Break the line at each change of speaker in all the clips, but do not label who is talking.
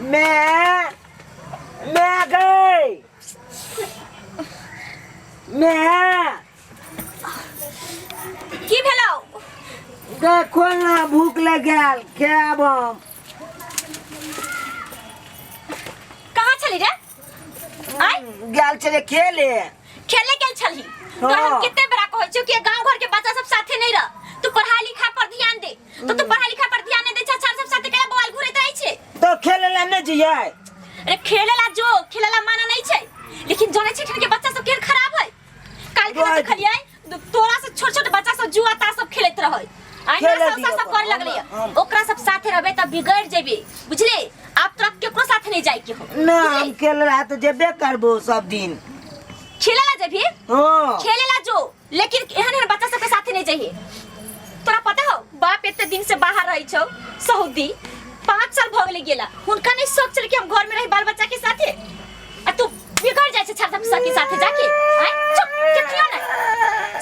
मैं मैं गई मैं
की भेलौ
देखो ना भूख लग गेल खायब हम।
कहाँ छली रे आय
गेल छलै खेले।
खेले गेल छलही? तोरा हम कते बड़ा कहै छियौ कि गांव घर के बच्चा सब साथे नहीं रह, तू पढ़ाई लिखा पर ध्यान दे। तो तू पढ़ाई लिखा पर ध्यान नहीं दे छै, छात्र सब साथे केना बवाल घुरैत रहै छै?
तो खेले ला नहीं जइयै।
अरे खेले ला जो, खेले ला माना नहीं छै, लेकिन जानै छै के बच्चा सब केहन खराब है। काल के
रोज।
देखलियै तोरा से छोट छोट बच्चा सब जुआ ता सब खेलैत रहै। आइ
खेले
सब
दियौ
सब करे लगलै। ओकरा सब साथे रहबे त बिगड़ जेबे, बुझले? आब तोरा केकरो साथे नहीं जाय के हो।
ना, हम खेले ला तो जेबे करबो सब दिन।
खेले ला जेबी?
हाँ।
खेले ला जो, लेकिन एहन एहन बच्चा सबके साथे नहीं जाइए। तोरा पता हो बाप एते दिन से बाहर रही छौ सऊदी, 5 साल भ गेलै गेला, हुनका नहीं शौक छल कि हम घर में रही बाल बच्चा के साथे, आ तू बिगड़ जाइ छै छात्र सब के साथे जाके। आय चुप देखियो ना,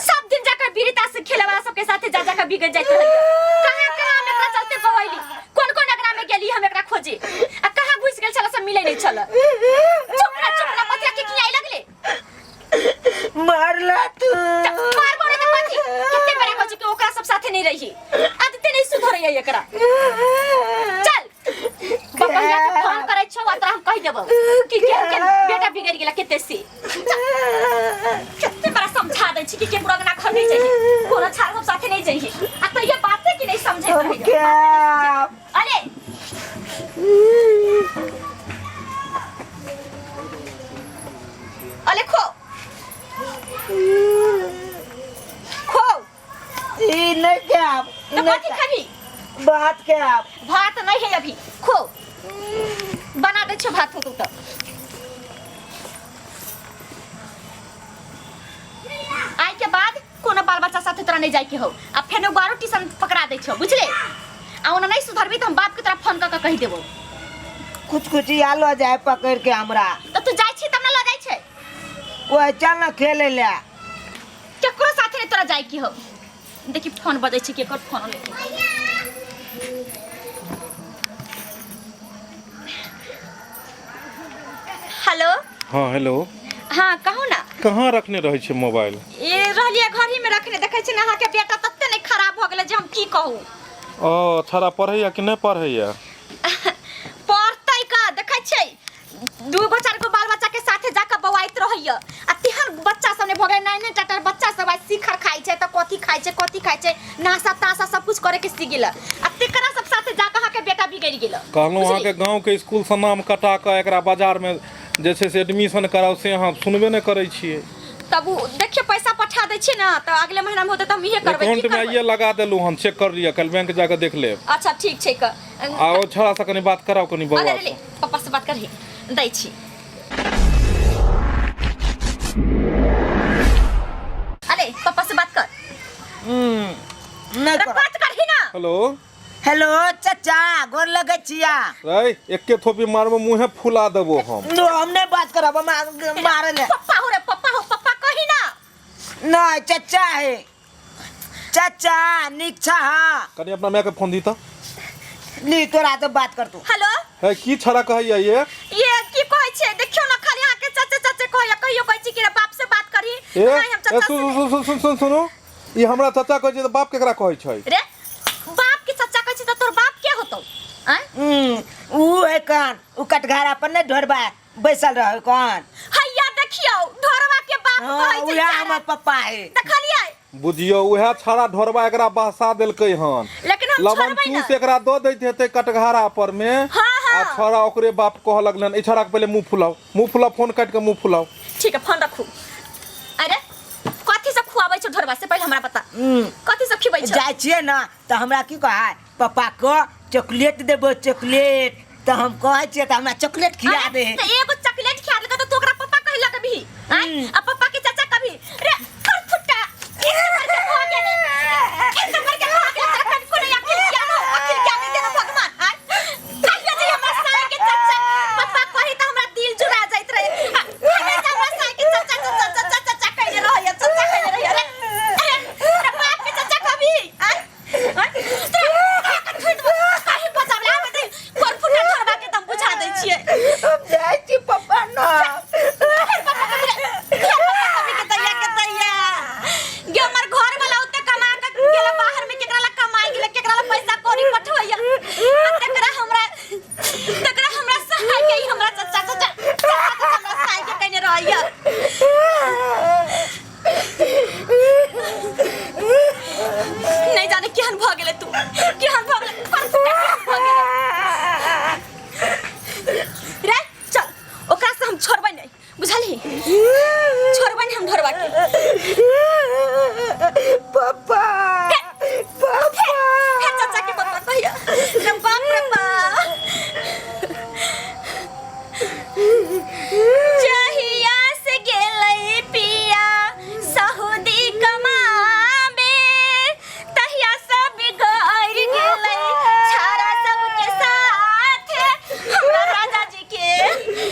सब दिन जाकर बीड़ी ताश से खेले वाला सबके साथे जा जाकर बिगड़ जाइत रहै। कहां कहां हम एकरा चलते बवैली, कोन कोन अगरा में गेली हम एकरा खोजे, आ कहां घुस गेल छल सब मिले नहीं छल। चुप ना, चुप ना, पतिया के किया लगले
मारला तू।
मार बोले त कथी? कते बड़ा कहै छै कि ओकरा सब साथे नहीं रही, आदते नहीं सुधरैया एकरा। चल बपहिया के फोन करै छौ आ तोरा हम कहि देबौ कि के के बेटा बिगड़ गेला केते से। कते बड़ा समझा दै छी कि केकरो अंगना घर नहीं जाइए, कोनो छाड़ सब साथे नहीं जाइए, आ तैयो बाते कि नहीं समझैत
हम
रहैया।
क्या?
अरे अरे खो खो।
ई नहीं खायब।
तो
नहीं
कथी खाबी?
भात खायब।
भात नहीं है अभी, खो बना दे छो भात होतौ त। आइ के बाद कोनो बाल बच्चा साथे तोरा नहीं जाय के हो, आ फेनो बारो ट्यूशन पकड़ा दै छो, बुझले? आ ओना नहीं सुधरबी त हम बाप के तोरा फोन क के कहि देबो।
कुछ कुछ आलो जाए पकड़ के हमरा।
त तू जाय छी तब ना ल जाय छै।
ओए चल ना खेले ले।
केकरो साथे नहीं तोरा जाय के हो। देखी फोन बजै छै, केकर फोन ले। हेलो।
हाँ हेलो।
हाँ कहू ना।
कहाँ रखने रहै छै मोबाइल?
ए रहलियै घर ही में रखने, देखै छी ना अहाँके बेटा तते नहीं खराब भऽ गेलै जे हम की कहू।
ओ छड़ा पढ़ैया कि नहि पढ़ैया?
पढ़तै का, देखै छियै 2 गो 4 गो बाल बच्चा के साथे जाके बौआइत रहैया, आ तेहन बच्चा सब ने भऽ गेलै, नाइ नाइ टाटा बच्चा सब आइ शिखर खाइ छै तऽ कथी खाइ छै, कथी खाइ छै, नाशा ताशा सब कुछ करे के सीख गेल, आ तेकरा सब साथे जाके अहाँके बेटा बिगड़ि गेल।
कहलहुँ अहाँके गाँवके स्कूलसँ नाम कटा कऽ एकरा बाजारमे जे छै से एडमिशन कराउ, से अहाँ सुनबे नहि करै छियै।
तब उ देखियौ पैसा पठा दै छी ना तऽ अगले महीना में होतै तऽ हम इहे करबै। की
अकाउंटमे
करबै?
आइए लगा देलहुँ हन, चेक कर लिअ, काल्हि बैंक जाकऽ देख लेब।
अच्छा ठीक छै क
आ ओ छोड़ा से कनि बात कराउ कनि बौआ।
अरे ले पापा से बात करही दै छी। अरे पापा से बात कर।
नहीं
अरे
करब।
बात करही ना।
हेलो।
हेलो चाचा, गोर लगे छिया।
रे एके थोपी मारबो मुँहे फुला देबो हम।
नो, हम नहीं बात करब, हम मारे ले।
पप्पा हो रे, पप्पा हो, पप्पा कही ना।
नहीं चाचा है, चाचा निक छा। हाँ
कनि अपना माय के फोन दी त।
ली तोरा तो बात कर तू।
हेलो।
है की छड़ा कहैया ये?
ये की कहै छै देखियौ ना, खाली अहाँ के चाचा चाचा कहैया, कहियो कहै छी कि रे बाप से बात करी।
ए
नहीं हम
ए
चाचा
सुन
से
सुन सुन सुन सुन सुनू, ई हमरा चाचा कहै छै त बाप केकरा कहै छै?
रे बाप के चाचा कहै छै त तोर बाप के होतौ? आँय?
ऊ है कान, ऊ कटघारा पर नहीं ढोरबा बैसल रहे कान।
हैया देखियौ ढोरबा के बाप
हाँ,
कहै छै।
उएह हमर पप्पा है।
देखलियै?
बुझियौ उएह छड़ा ढोरबा एकरा बहसा देलकै हन।
लेकिन हम
लवन
छोड़बै ना।
चूस एकरा दऽ दैत हेतै कटघारा पर में।
हाँ, हाँ।
आ छड़ा ओकरे बाप कहऽ लगलन, ई छड़ा के पहिले मुंह फुलाउ, मुंह फुलाउ, फोन काटि के मुंह फुलाउ।
ठीक है फोन रखू। अरे कथी सब खुआबै छौ ढोरबा से पहिले हमरा बता। कथी सब खिबै छौ?
जाइ छियै ना तऽ हमरा की कहै, पप्पा के चॉकलेट देबो चॉकलेट, तऽ हम कहै छियै तऽ हमरा चॉकलेट खिया
अरे,
दे।
तऽ एगो चॉकलेट खिया देलकै तऽ तू ओकरा पप्पा कहि लगबही? आँय? आ पप्पा के चाचा कभी रे फुटा एते करके खा गेलै, एते करके खा गेलै, तोरा कनिको नहि अकिल ज्ञान हौ, अकिल ज्ञान नहि देने भगवान। आँय? कहियो जे हमरा सार के चाचा पप्पा कही तऽ हमरा दिल जुड़ा जाइत रहे। आ, हमेशा हमरा सार के चाचा चाचा चाचा चाचा कहने रहैया, चाचा कहने रहैया। अरे अरे तोरा बाप के चाचा कभी? आँय? नहीं केहन भऽ गेलै तू, केहन भऽ गेलै, परसुटा केहन भऽ गेलै रे। चल, ओकरा से हम छोड़बै नहीं, बुझलही? छोड़बै नहीं हम ढोरबा के।
पप्पा, पप्पा।
फेर चाचा के पप्पा कहिया रे। बाप रे बाप। जहिया से गेलै पिया सऊदी कमाबे, तहिया सब बिगड़ गेलै छाड़ा सबके साथे। हमरा राजा जी के,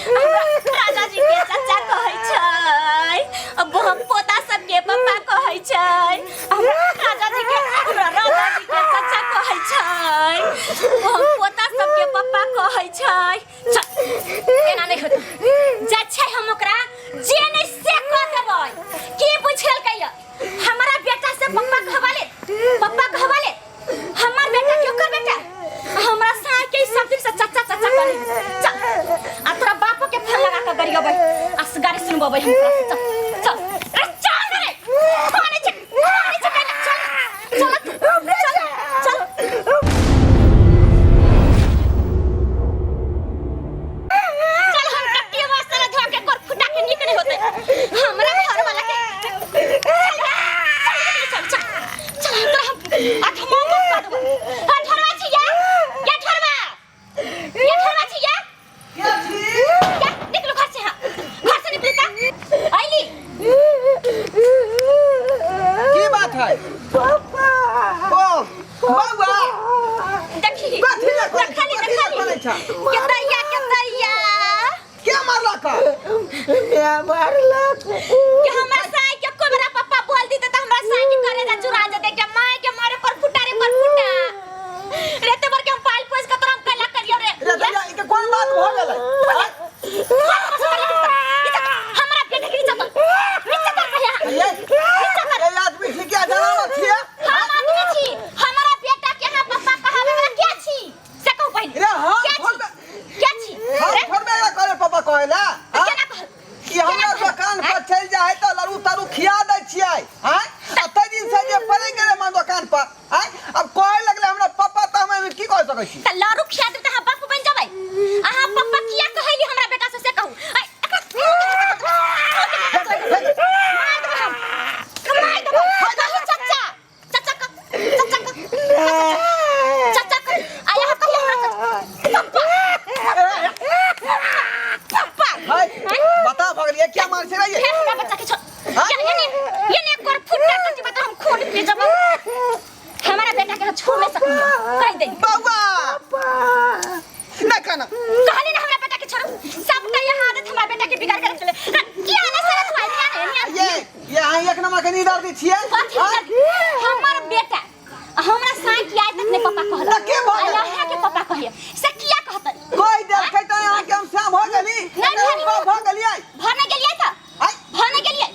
हमरा राजा जी के चाचा कहै छै, अब हम पोता सबके पप्पा कहै छै। हमरा राजा जी के, हमरा राजा जी के चाचा कहै छै, हम पोता सबके पप्पा कहै छै। चल, एना नहि होतै। जा छै हम ओकरा जे नहि से कऽ देबै। की बुझलकै य हमरा बेटा से पप्पा कहवा ले, पप्पा कहवा ले। हमर बेटा के ओकर बेटा हमरा साय के सब दिन से चाचा चाचा करे। चल, आ तोरा बापो के फोन लगा के गरियबै आ गाड़ी सुनबबै हम तोरा से। चल चल, अरे चल रे, कौन छै, कौन छै? चल चल चल चल चल। हम कट्टी वास्ते ना धो के कर फुटा के नीक नहीं होते हमरा घर वाला के। चल चल चल चल, हम तोरा हम आठमा मत कर देबो। हां, ठरवा छी या, या ठरवा, या ठरवा छी या। या निकलो घर से। हां, घर से निकलो। ता आइली।
की बात है?
पप्पा।
ओ बौआ।
देखी।
कथी लए करै?
देखली।
कथी लए
देखली।
करै छह?
केतैया, केतैया।
के मारलक?
मैं मारलक।
कि हमरा साई के कोबरा पप्पा बोल दी त हमरा साई के करेजा चुरा जते के माय के मारे पर फुटा रे, पर फुटा रे। ते बर के हम पाल पोस के तोरा हम कैला करियो रे।
रे दैया, ई के कोन बात भऽ गेलै?
हमरा बेटा के नीचा तर, नीचा तर कहिया।
ये ये आदमी ठीक है, जाना छियै।
हम आदमी छी? हमरा बेटा के यहाँ पप्पा कहावे वाला के छी से कहू पहिले।
रे हम
के छी?
थोड़बे
के छी
हम
रे?
थोड़बे एकरा कहले पापा कहै ला।
त केना कहल?
कि हमरा दोकान पर चलि जाइ तऽ लड़ू तड़ू खिया दै छियै। आँय, आ ताहि दिन से जे पड़ि गेलै हमर दोकान पर, आँय, आब कहै लगलै हमरा पापा, तऽ हम एहिमे की कऽ सकै छी?
त लारू खिया देब त अहाँ बाप बनि जेबै? अहाँ पप्पा किया कहैली हमरा बेटा से, से कहू। ऐ, मार देबै हम, मार देबै। कही चचा, चचा क, चचा क, चचा क। आ यहाँ कही हमरा चचा, पप्पा, पप्पा।
है, बता भऽ गेलियै, क्या मार छै रे ये?
फेर हमरा बच्चा के छोड़।
हाँ?
ये ये ये ने कर फुटा कटी बता, हम खून पी जब हमारा बेटा के छू में सकनी कह दे।
बौआ, ना खाना।
कहली ना हमरा बेटा के छोड़ू। सबटा ये आदत हमरा बेटा के बिगाड़ के रखले। किया ना सारा तू आई ने ने।
ये अहाँ एक नंबर के नीदर दी छियै।
कथी?
आँय?
हमर बेटा हमरा साँय की आज तक नहीं पापा कहलक।
तऽ के भऽ गेल?
आ यहाँ के पापा कहिए से किया कहतै?
कोई देखै तऽ अहाँके हम श्याम हो गेली।
नहि भेली।
भऽ गेलियै।
भऽ नहि गेलियै तऽ?
आँय?
भऽ नहि गेलियै?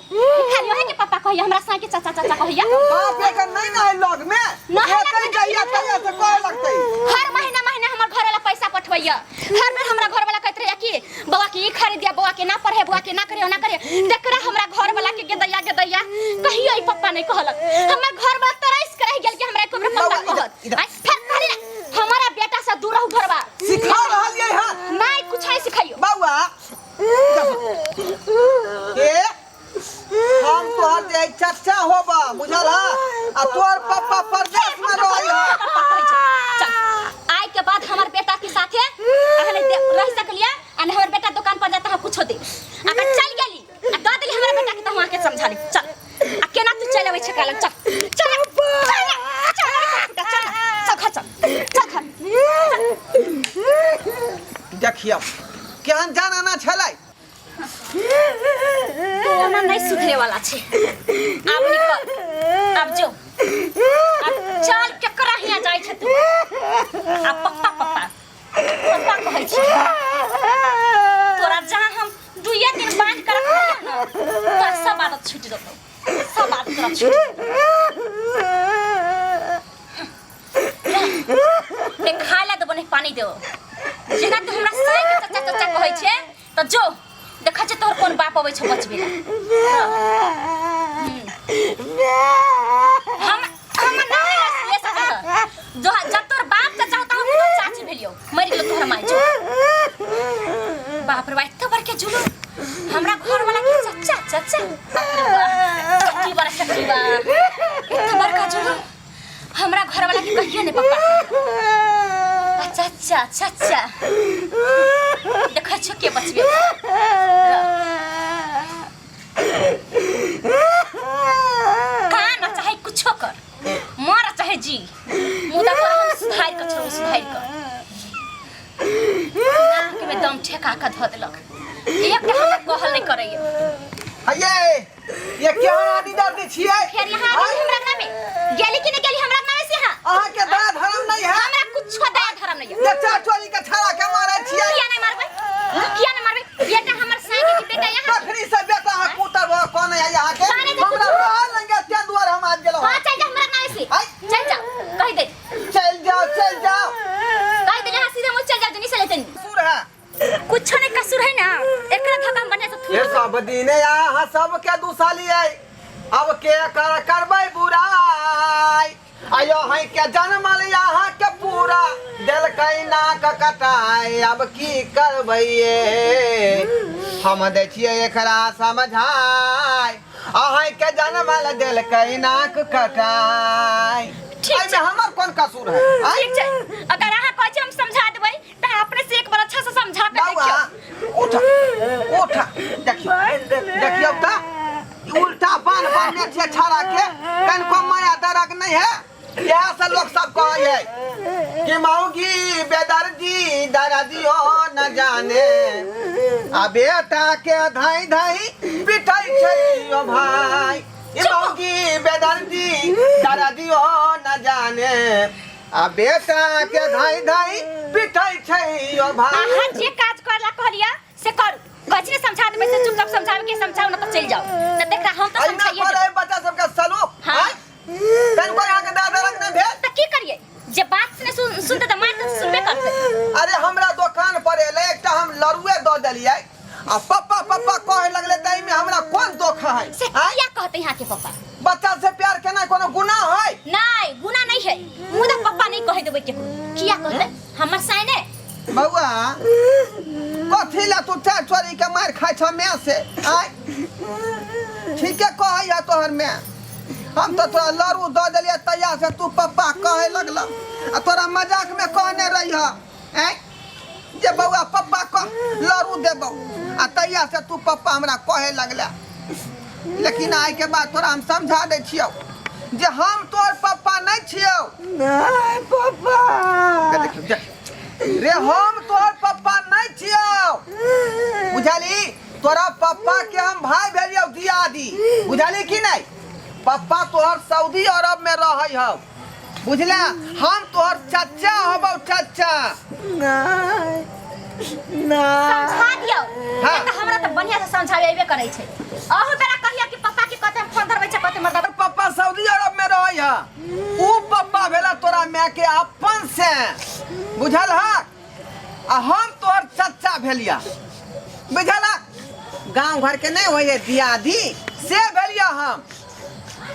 खाली वही के पापा कहिए, हमरा साँय के चाचा चाचा कहिए।
बाप एकर नहि ने है लग में।
नहि है
एतै
लग में।
जाइया तैया से कहै लगतै।
हर महीना महीना हमर घर वाला पैसा पठबैया। हर बेर हमरा घर वाला कहैत रहैया कि बौआ के ई खरीदिया, बौआ के ना पढ़े, बौआ के ना करे, ओना करे। तकरा हमरा घर वाला के गेदैया गेदैया कहियो ई पप्पा नहीं कहलक। हमर घर वाला तरस के रह गेल कि हमरा एको बेर पप्पा
बौआ, इधर,
कहत।
इधर।
आइ फेर कहली ना, हमारा बेटा से दूर रहू घरवा।
सिखा रहलियै हँ।
नहीं, कुछ नहीं सिखाइयो।
बौआ, ए हम तोहर जे चचा होबा, बुझल हा? आ तोहर पप्पा परदेश में रहल हा।
पापा कहै छै। चल, आइ के बाद हमर बेटा के साथे अहाँ नहीं रह सकलिया आ नहीं हमर बेटा दुकान पर जाता, कुछो दे। अगर चल गेली आ दऽ देली हमरा बेटा के तऽ हम अहाँके समझा लेब। चल, आ केना तू चल अबै छै काल। चल चल चल चल चल चल चल घर, चल चल घर।
देखियौ केहन जान आना छलै।
तो ओना नहीं सुधरे वाला छै। आब निकल, आब जो, आब चल। केकरा हियाँ जाइ छै तू? आ पप्पा पप्पा पप्पा कहै छै तोरा। जहाँ हम दुइये दिन बांध के रखलियै न, तोरा सब आदत छूटि जेतौ, सब आदत तोरा छूटि जेतौ। ने खाय ला देबो, ने पानी देबो। जेना तू हमरा साइ के चचा चचा कहै छै तऽ जो, देखै छै तोहर कोन बाप अबै छौ बचबे ला। हम हम नहीं ले सकलियै। जो जब तोर बाप चाचा होता हम तोर चाची भेलियो मर गेलो तोहर माय जो बाप रे बा एते बड़के जुलूम हमरा घर वाला के चाचा चाचा बाप रे बा चक्की बड़ा चक्की बा एते बड़का जुलूम हमरा घर वाला के कहियो ने पापा अच्छा अच्छा अच्छा अच्छा देखै छो के बचबे कान चाहे कुछो कर मर चाहे जी मुदा तोरा हम सुधारि कऽ छोड़ू सुधारि कऽ नाक में दम ठेका कऽ धऽ देलक एकटा हमरा कहल नहि करैया
ये ये केहन आदि दर्द छियै
फेर यहाँ आ गेली हमरा अंगना में गेली कि नहि गेली हमरा अंगना में से यहाँ
अहाँ के दया धर्म नहीं है
हमरा कुछो दया धर्म नहीं है
बच्चा चोरी के छाड़ा के मारे छियै
किया नहीं मारबै किया नहीं मारबै बेटा हमर साई के बेटा यहाँ
तखनी से बेटा अहाँ कुतर भऽ कोन है यहाँ के
कौन है जे
हमरा रहल नहीं तें दुआरे हम आबि गेलहुँ
हाँ चल जा हमरा अंगना में से
आइ।
चल जा कहि दे
चलि जाओ चलि जाओ
कहि दे यहाँ सीधे मुँह चल जा जनी से लेते
सुर है
कुछो नहीं कसूर है ना एकरा धक्का हम बढ़िया से
ये
थूक
सब दिन अहाँ सबके दुसलियै अब के कर करबै बुराई आयो है के जनमल अहाँ के पूरा देलकै नाक कटाई अब की करबै ये हम दै छियै एकरा समझाई अहाँ के जनमल देलकै नाक कटाई
ठीक
एहिमे हमर कोन कसूर है आँय?
ठीक छै अगर अहाँ कहै छी हम समझा देबै तऽ अपने से एक बार अच्छा से समझा के
बौआ
देखियौ
उठ उठ देखियौ देखियौ तऽ ई उल्टा बान्ह बान्हने छियै छाड़ा के कनिको माया दरक नहीं है इएह से लोग सब कहै है कि मौगी बेदर्दी दर्दियो न जाने आ बेटा के धाई धाई पिटै छै ओ भाई ई मौगी बेदर्दी दर्दियो न जाने आ बेटा के धाई धाई पिटै छै ओ भाई
अहाँ जे काज करला कहलिया से करू कहै छी ने समझा देबै से चुपचाप समझावे के समझाउ ना तऽ चलि जाउ तऽ देखा हम तऽ
एहिना
समझाइए
पर
देबै
एहि बच्चा सबके सलूक
हाँ।
आँय? तनिको अहाँके दादा रंग नहि भेल
तऽ की करियै जे बात ने सुनते तऽ मार तऽ सुनबे करतै
अरे हमरा दोकान पर एलै एकटा हम लड़ुए दऽ देलियै आ पप्पा पप्पा कहे लगलै तऽ एहिमे हमरा कोन दोख है
से
आँय?
किया कहते यहाँ के पप्पा
बच्चा से प्यार केनाइ कोनो गुनाह है
नहीं गुना नहीं है मुदा पप्पा नहीं कहे देबै केकरो किया कहते हमर साई ने
बौआ कथी ला तू चार चोरी के मार खाइ छ माय से आय ठीके कहै है तोहर माय हम तऽ तोरा लड़ू दऽ देलियै तहिया से तू पप्पा कहै लगल आ तोरा मजाक में कहने रही आँय जे बौआ पप्पा कह लड़ू देबौ आ तहिया से तू पप्पा हमरा कहे लगला लेकिन आइ के बाद तोरा हम समझा दै छियौ जे हम तोर पप्पा नहीं छियौ
नहीं पापा
देखियौ देख रे हम तोहर पप्पा नहीं छियौ बुझली तोरा पप्पा के हम भाई भेलियौ दियादी बुझली कि नहीं पप्पा तोहर सऊदी अरब में रहै हौ बुझला हम तोहर चचा हबौ चचा
नहीं नहीं
समझा दियौ
हाँ।
तऽ हमरा तऽ बढ़िया से समझावे अयबे करै छै अहू बेरा कहिया कि पप्पा के कहते हम फोन धरबै छै कहते मर्दा
तोहर पप्पा सऊदी अरब में रहै ह ऊ पप्पा भेला तोरा माय के अपन से बुझल हक आ हम तोहर चचा भेलिया बुझल हक गाँव घर के नहीं होइए दियादी से भेलिया हम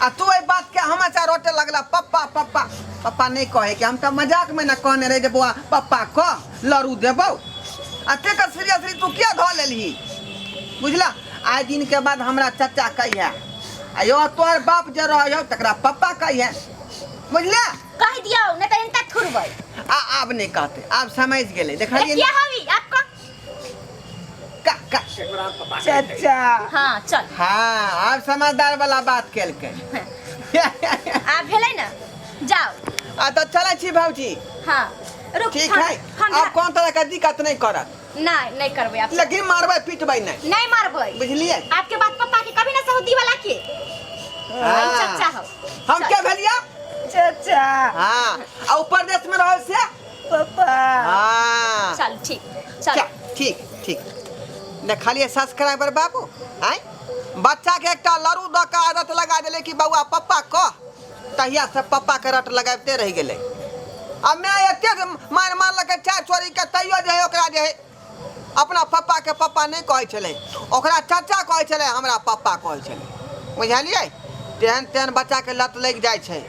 आ तू एहि बात के हमेशा रोटे लगला पप्पा पप्पा पप्पा नहीं कहे के हम तऽ मजाक में न कहने रहे जे बौआ पप्पा कह लड़ू देबौ आ तेकर सीरियसली तू किया धऽ लेलही बुझला आइ दिन के बाद हमरा चचा कहिया आ यो तोहर बाप जे रहै हौ तकरा पप्पा कहिया बुझला
कह दियौ नहि तऽ एनता थुरबै
आ आब नहीं कहते आब समझ गेलै देखलियै
किया हवी आपको
का का
चाचा
हाँ चल
हाँ आब समझदार वाला बात केलकै
आब भेलै ने जाओ
आ तऽ चलै छी भौजी
हाँ रुक
ठीक
हम-
है
हम
आब कोन तरह के दिक्कत नहीं करत
नहीं नहीं करबै आप
लेकिन मारबै पिटबै नहीं
नहीं मारबै
बुझलियै
आपके बात पप्पा के कभी ना सऊदी वाला के
हाँ।
चचा हो
हम के भेलिया
चाचा
हाँ आ ऊ परदेश में रहल से
पापा
हाँ
चल ठीक चल
चल, ठीक ठीक देखलियै सब्सक्राइबर बाबू आँय बच्चा के एकटा लड़ू दऽ कऽ आदत लगा देलै कि बौआ पप्पा कह तहिया से पप्पा के रट लगाबिते रहि गेलै आ माय एते मारि मारलकै चारि चोरी के तैयो जे है ओकरा जे है अपना पप्पा के पप्पा नहि कहै छलै ओकरा चाचा कहै छलै हमरा पप्पा कहै छलै बुझलियै तेहन तेहन बच्चाके लत लागि जाइ छै।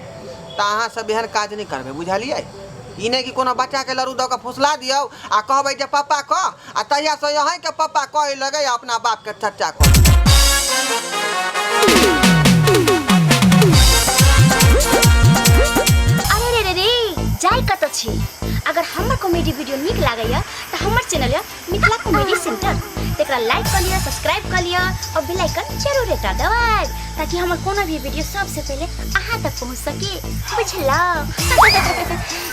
तऽ अहाँ सब एहन काज नहि करबै, बुझलियै? ई नहि कि कोनो बच्चाके लड़ू दऽ कऽ फुसला दियौ आ कहबै जे पप्पा कह, आ तहियासँ अहीँके पप्पा कहै लगै आ अपना बापके चच्चा कह।
अरे रे रे रे, जाय कतऽ छी? अगर हमर कॉमेडी वीडियो नीक लागैया तऽ हमर चैनल यऽ मिथिला कॉमेडी सेंटर, तकरा लाइक कऽ लिअ, सब्सक्राइब कऽ लिअ और बेल आइकन जरूर एकटा दबाएब ताकि हमर कोनो भी वीडियो सबसे पहिले अहाँ तक पहुँच सके, बुझलहुँ?